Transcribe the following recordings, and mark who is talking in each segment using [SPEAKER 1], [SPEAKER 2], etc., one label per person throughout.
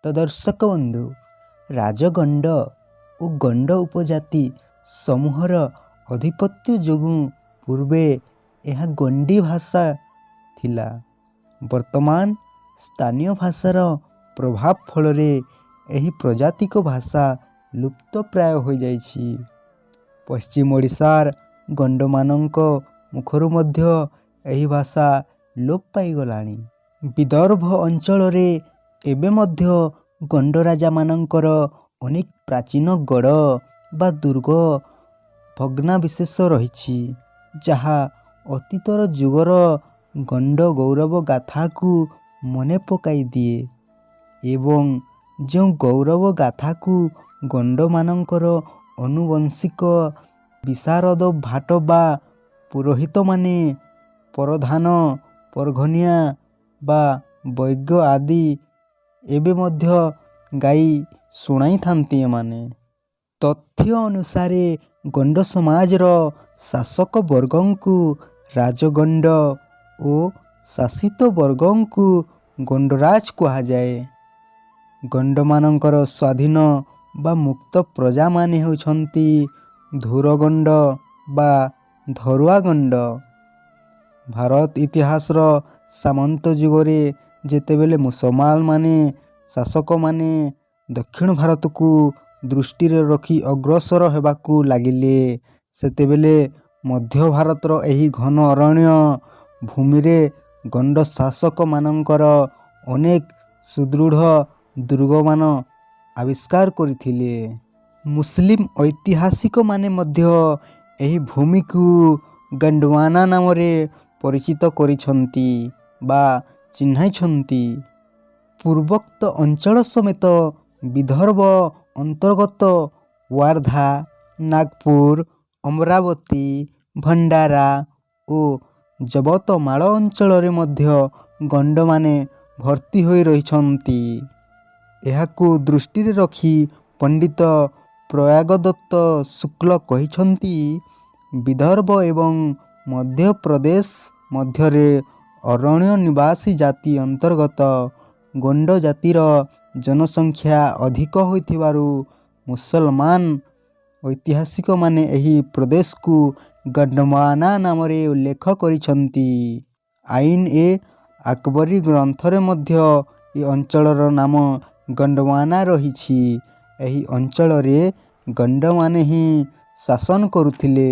[SPEAKER 1] ତ ଦର୍ଶକ ବନ୍ଧୁ, ରାଜଗଣ୍ଡ ଓ ଗଣ୍ଡ ଉପଜାତି ସମୂହର ଆଧିପତ୍ୟ ଯୋଗୁଁ ପୂର୍ବେ ଏହା ଗଣ୍ଡି ଭାଷା ଥିଲା। ବର୍ତ୍ତମାନ ସ୍ଥାନୀୟ ଭାଷାର ପ୍ରଭାବ ଫଳରେ ଏହି ପ୍ରଜାତିକ ଭାଷା ଲୁପ୍ତ ପ୍ରାୟ ହୋଇଯାଇଛି। ପଶ୍ଚିମ ଓଡ଼ିଶାର ଗଣ୍ଡମାନଙ୍କ ମୁଖରୁ ମଧ୍ୟ ଏହି ଭାଷା ଲୋପ ପାଇଗଲାଣି। ବିଦର୍ଭ ଅଞ୍ଚଳରେ ଏବେ ମଧ୍ୟ ଗଣ୍ଡରାଜାମାନଙ୍କର ଅନେକ ପ୍ରାଚୀନ ଗଡ଼ ବା ଦୁର୍ଗ ଭଗ୍ନାବଶେଷ ରହିଛି, ଯାହା ଅତୀତର ଯୁଗର ଗଣ୍ଡ ଗୌରବ ଗାଥାକୁ ମନେ ପକାଇ ଦିଏ ଏବଂ ଯେଉଁ ଗୌରବ ଗାଥାକୁ ଗଣ୍ଡମାନଙ୍କର ଆନୁବଂଶିକ ବିଶାରଦ ଭାଟ ବା ପୁରୋହିତମାନେ, ପରଧାନ, ପରଘନିଆ ବା ବୈଦ୍ୟ ଆଦି ଏବେ ମଧ୍ୟ ଗାଇ ଶୁଣାଇଥାନ୍ତି ଏମାନେ। ତଥ୍ୟ ଅନୁସାରେ ଗଣ୍ଡ ସମାଜର ଶାସକ ବର୍ଗଙ୍କୁ ରାଜଗଣ୍ଡ ଓ ଶାସିତ ବର୍ଗଙ୍କୁ ଗଣ୍ଡରାଜ କୁହାଯାଏ। ଗଣ୍ଡମାନଙ୍କର ସ୍ୱାଧୀନ ବା ମୁକ୍ତ ପ୍ରଜାମାନେ ହେଉଛନ୍ତି ଧୁରଗଣ୍ଡ ବା ଧରୁଆ ଗଣ୍ଡ। ଭାରତ ଇତିହାସର ସାମନ୍ତ ଯୁଗରେ ଯେତେବେଳେ ମୁସଲମାନ ଶାସକମାନେ ଦକ୍ଷିଣ ଭାରତକୁ ଦୃଷ୍ଟିରେ ରଖି ଅଗ୍ରସର ହେବାକୁ ଲାଗିଲେ, ସେତେବେଳେ ମଧ୍ୟ ଭାରତର ଏହି ଘନ ଅରଣ୍ୟ ଭୂମିରେ ଗଣ୍ଡ ଶାସକମାନଙ୍କର ଅନେକ ସୁଦୃଢ଼ ଦୁର୍ଗମାନ ଆବିଷ୍କାର କରିଥିଲେ। ମୁସଲିମ ଐତିହାସିକମାନେ ମଧ୍ୟ ଏହି ଭୂମିକୁ ଗଣ୍ଡୱାନା ନାମରେ ପରିଚିତ କରିଛନ୍ତି ବା ଚିହ୍ନାଇଛନ୍ତି। ପୂର୍ବୋକ୍ତ ଅଞ୍ଚଳ ସମେତ ବିଦର୍ଭ ଅନ୍ତର୍ଗତ ୱାର୍ଦ୍ଧା, ନାଗପୁର, ଅମରାବତୀ, ଭଣ୍ଡାରା ଓ ଯବତମାଳ ଅଞ୍ଚଳରେ ମଧ୍ୟ ଗଣ୍ଡମାନେ ଭର୍ତ୍ତି ହୋଇ ରହିଛନ୍ତି। ଏହାକୁ ଦୃଷ୍ଟିରେ ରଖି ପଣ୍ଡିତ ପ୍ରୟାଗଦତ୍ତ ଶୁକ୍ଲ କହିଛନ୍ତି, ବିଦର୍ଭ ଏବଂ ମଧ୍ୟପ୍ରଦେଶ ମଧ୍ୟରେ ଅରଣ୍ୟ ନିବାସୀ ଜାତି ଅନ୍ତର୍ଗତ ଗଣ୍ଡ ଜାତିର ଜନସଂଖ୍ୟା ଅଧିକ ହୋଇଥିବାରୁ ମୁସଲମାନ ଐତିହାସିକମାନେ ଏହି ପ୍ରଦେଶକୁ ଗଣ୍ଡୱାନା ନାମରେ ଉଲ୍ଲେଖ କରିଛନ୍ତି। ଆଇନ-ଏ-ଆକବରୀ ଗ୍ରନ୍ଥରେ ମଧ୍ୟ ଏ ଅଞ୍ଚଳର ନାମ ଗଣ୍ଡୱାନା ରହିଛି। ଏହି ଅଞ୍ଚଳରେ ଗଣ୍ଡମାନେ ହିଁ ଶାସନ କରୁଥିଲେ।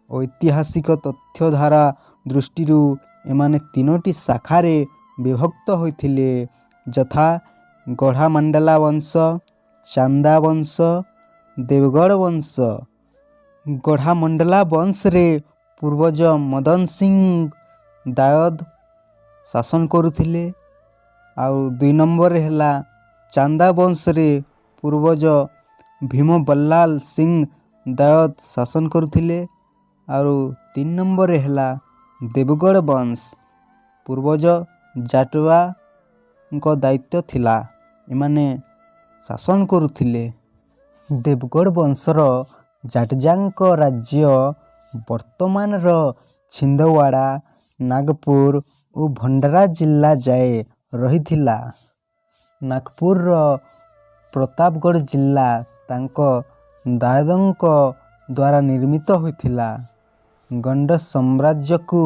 [SPEAKER 1] ଐତିହାସିକ ତଥ୍ୟଧାରା ଦୃଷ୍ଟିରୁ ଏମାନେ ତିନୋଟି ଶାଖାରେ ବିଭକ୍ତ ହୋଇଥିଲେ, ଯଥା ଗଢ଼ାମାଣ୍ଡଲା ବଂଶ, ଚାନ୍ଦା ବଂଶ, ଦେବଗଡ଼ ବଂଶ। ଗଢ଼ାମଣ୍ଡଲା ବଂଶରେ ପୂର୍ବଜ ମଦନ ସିଂ ଦାୟଦ ଶାସନ କରୁଥିଲେ। ଆଉ 2 ନମ୍ବରରେ ହେଲା ଚାନ୍ଦା ବଂଶରେ ପୂର୍ବଜ ଭୀମ ବଲ୍ଲାଲ ସିଂ ଦାୟଦ ଶାସନ କରୁଥିଲେ। ଆଉ 3 ନମ୍ବରରେ ହେଲା ଦେବଗଡ଼ ବଂଶ, ପୂର୍ବଜ ଜାଟବାଙ୍କ ଦାୟିତ୍ୱ ଥିଲା, ଏମାନେ ଶାସନ କରୁଥିଲେ। ଦେବଗଡ଼ ବଂଶର ଜାଟଜାଙ୍କ ରାଜ୍ୟ ବର୍ତ୍ତମାନର ଛିନ୍ଦୱାଡ଼ା, ନାଗପୁର ଓ ଭଣ୍ଡାରା ଜିଲ୍ଲା ଯାଏ ରହିଥିଲା। ନାଗପୁରର ପ୍ରତାପଗଡ଼ ଜିଲ୍ଲା ତାଙ୍କ ଦାୟଦଙ୍କ ଦ୍ୱାରା ନିର୍ମିତ ହୋଇଥିଲା। ଗଣ୍ଡ ସାମ୍ରାଜ୍ୟକୁ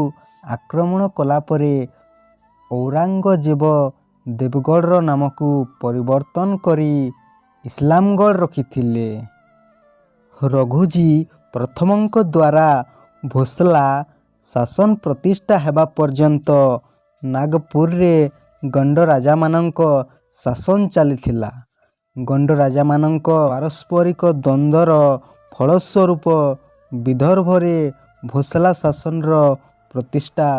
[SPEAKER 1] ଆକ୍ରମଣ କଲାପରେ ଔରଙ୍ଗଜେବ ଦେବଗଡ଼ର ନାମକୁ ପରିବର୍ତ୍ତନ କରି ଇସଲାମଗଡ଼ ରଖିଥିଲେ। ରଘୁଜୀ ପ୍ରଥମଙ୍କ ଦ୍ୱାରା ଭୋସଲା ଶାସନ ପ୍ରତିଷ୍ଠା ହେବା ପର୍ଯ୍ୟନ୍ତ ନାଗପୁରରେ ଗଣ୍ଡ ରାଜାମାନଙ୍କ ଶାସନ ଚାଲିଥିଲା। ଗଣ୍ଡ ରାଜାମାନଙ୍କ ପାରସ୍ପରିକ ଦ୍ୱନ୍ଦ୍ୱର ଫଳସ୍ୱରୂପ ବିଦର୍ଭରେ ଭୋସଲା ଶାସନର ପ୍ରତିଷ୍ଠା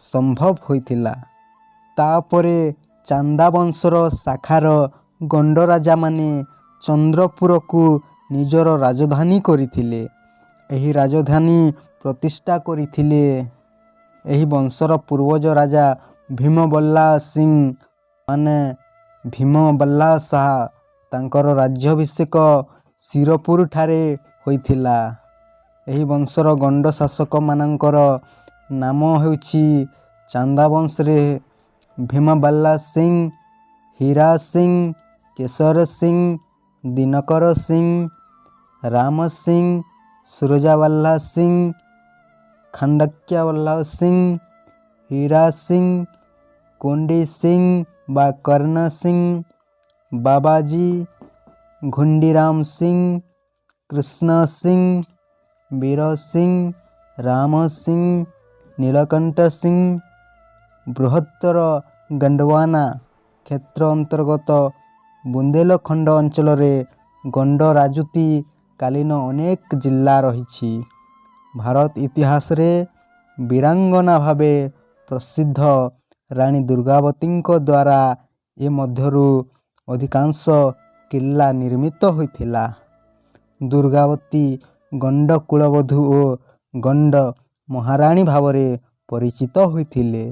[SPEAKER 1] ସମ୍ଭବ ହୋଇଥିଲା। ତାପରେ ଚାନ୍ଦା ବଂଶର ଶାଖାର ଗଣ୍ଡ ରାଜାମାନେ ଚନ୍ଦ୍ରପୁରକୁ ନିଜର ରାଜଧାନୀ କରିଥିଲେ। ଏହି ରାଜଧାନୀ ପ୍ରତିଷ୍ଠା କରିଥିଲେ ଏହି ବଂଶର ପୂର୍ବଜ ରାଜା ଭୀମ ବଲ୍ଲାଳ ସିଂ, ମାନେ ଭୀମ ବଲ୍ଲାଳ ଶାହା। ତାଙ୍କର ରାଜ୍ୟାଭିଷେକ ଶିରପୁରଠାରେ ହୋଇଥିଲା। ଏହି ବଂଶର ଗଣ୍ଡ ଶାସକମାନଙ୍କର ନାମ ହେଉଛି ଚାନ୍ଦା ବଂଶରେ ଭୀମ ବଲ୍ଲାଳ ସିଂ, ହୀରା ସିଂ, କେଶର ସିଂ, ଦିନକର ସିଂ, ରାମ ସିଂ, ସୁରଜାବଲ୍ଲଭ ସିଂ, ଖଣ୍ଡକ୍ୟାବଲ୍ଲଭ ସିଂ, ହୀରା ସିଂ, କୁଣ୍ଡି ସିଂ ବା କର୍ଣ୍ଣ ସିଂ, ବାବାଜୀ, ଘୁଣ୍ଡିରାମ ସିଂ, କୃଷ୍ଣ ସିଂ, ବୀର ସିଂ, ରାମ ସିଂ, ନୀଳକଣ୍ଠ ସିଂ। ବୃହତ୍ତର ଗଣ୍ଡୱାନା କ୍ଷେତ୍ର ଅନ୍ତର୍ଗତ ବୁନ୍ଦେଲଖଣ୍ଡ ଅଞ୍ଚଳରେ ଗଣ୍ଡ ରାଜୁତି କାଳୀନ ଅନେକ ଜିଲ୍ଲା ରହିଛି। ଭାରତ ଇତିହାସରେ ବୀରାଙ୍ଗନା ଭାବେ ପ୍ରସିଦ୍ଧ ରାଣୀ ଦୁର୍ଗାବତୀଙ୍କ ଦ୍ୱାରା ଏ ମଧ୍ୟରୁ ଅଧିକାଂଶ କିଲ୍ଲା ନିର୍ମିତ ହୋଇଥିଲା। ଦୁର୍ଗାବତୀ ଗଣ୍ଡ କୁଳବଧୂ ଓ ଗଣ୍ଡ ମହାରାଣୀ ଭାବରେ ପରିଚିତ ହୋଇଥିଲେ।